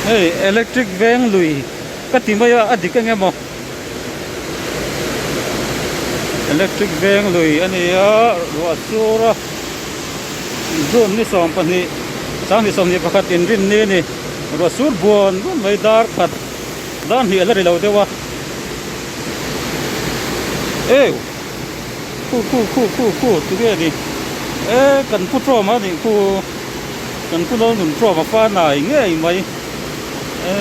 Hei electric veng lui ka ti mai a a dik eng emaw electric veng lui a ni a ruah sur a june ni 12 sanghnih 21 inrinni a ni ruah sur buan buan mai dar khat dar hnih a la ri lo deuh a eu. Khu khu khu khu khu ti nge ni e kan pu tawm a nih khu kan pu lo nun tawm a fa nai ngei mai e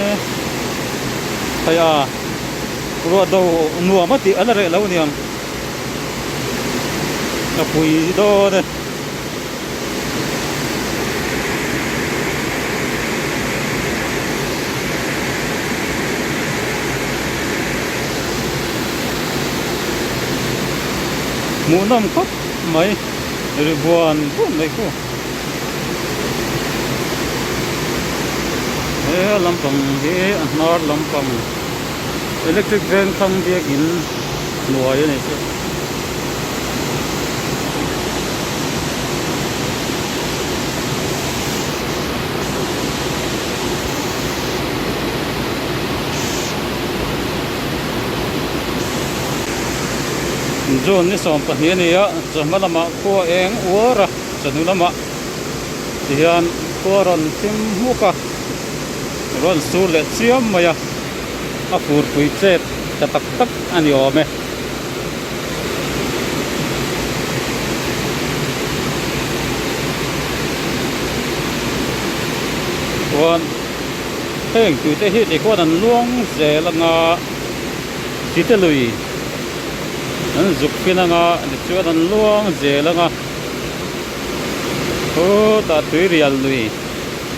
hei a ruah do nuam a tih a la reh lo aniang a pui dawn e. Hmuhnawm khawp mai ri buan buan mai khu he lampang hi a hnar lampang electric veng thlang biakin hnuai a ni chu. June ni 12 a ni a, chawhma lamah khua eng uar a, chawhnu lamah tihian khua rawn thim hmuk a, rawn sur leh chiam mai a, a furpui chet ta tak tak a ni awm e. Chuan heng tuite hi tikhuan an luang zel anga chite lui an zuk fin anga tichuan an luang zel anga khutah tuirial lui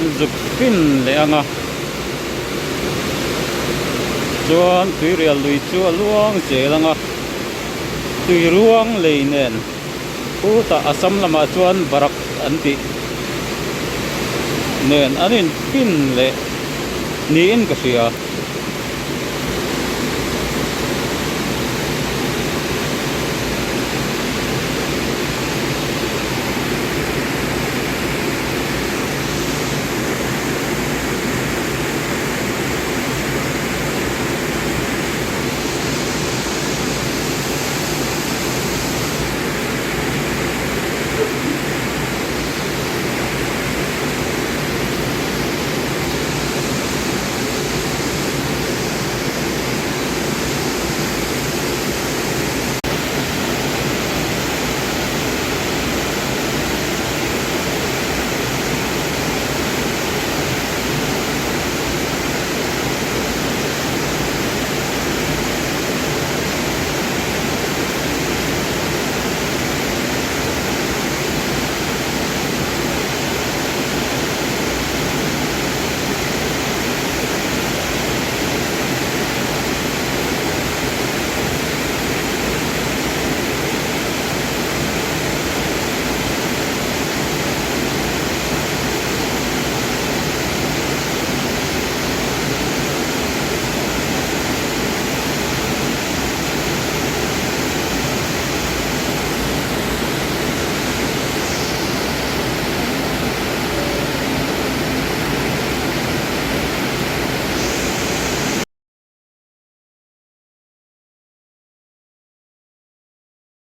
an zuk fin leh anga chuan tuirial lui chu a luang zel anga tui ruang lei nen khutah Assam lamah chuan Barak an tih nen an in pin leh niin ka hria.